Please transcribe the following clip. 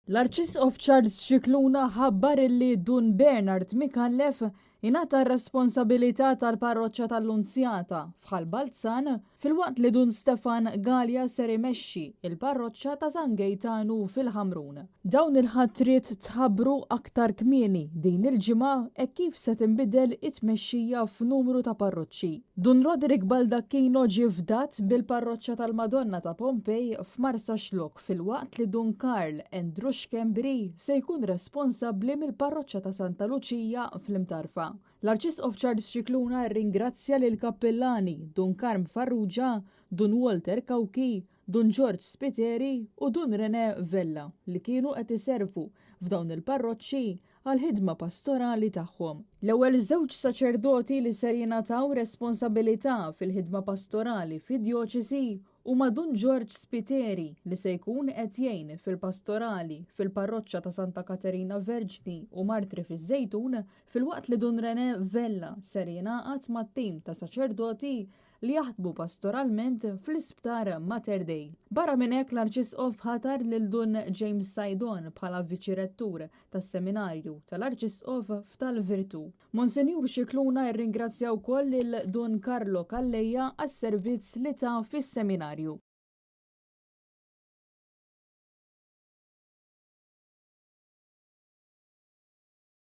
L-Arċisqof Charles Scicluna ħabbar illi Dun Bernard Micallef ingħata r-responsabilità tal-parroċċa tal-Lunzjata f'Ħal Balzan filwaqt li Dun Stefan Galea ser imexxi il-parroċċa ta' San Gejtanu fil-Ħamrun. Dawn il-ħatriet tħabbru aktar kmieni din il-ġimgħa hekk kif se tinbidel it-tmexxija f'numru ta' parroċċi. Dun Roderick Baldacchino ġie fdat bil-parroċċa tal-Madonna ta' Pompej f'Marsaxlokk filwaqt li Dun Karl Andrew Schembri se jkun responsabbli mill-parroċċa ta' Santa Luċija fl-Imtarfa. L-Arċisqof Charles Scicluna rringrazzja lill-kappillani Dun Karm Farrugia, Dun Walter Cauchi, Dun Ġorġ Spiteri u Dun René Vella li kienu qed iservu f'dawn il-parroċċi għall-ħidma pastorali tagħhom. L-ewwel żewġ saċerdoti li ser jingħataw responsabilità fil-ħidma pastorali fid-djoċesi huma Dun Ġorġ Spiteri li se jkun qed jgħin fil-pastorali fil-parroċċa ta' Santa Katerina Verġni u Martri fiż-Żejtun filwaqt li Dun René Vella ser jingħaqad mat-tim ta' saċerdoti li jaħdmu pastoralment fl-Isptar Mater Dei. Barra minn hekk l-Arċisqof ħatar lil Dun James Saydon bħala Viċi Rettur tas-Seminarju tal-Arċisqof f'Tal-Virtù. Monsinjur Scicluna rringrazzja wkoll lil Dun Carlo Calleja għas-servizz li ta fis-seminarju.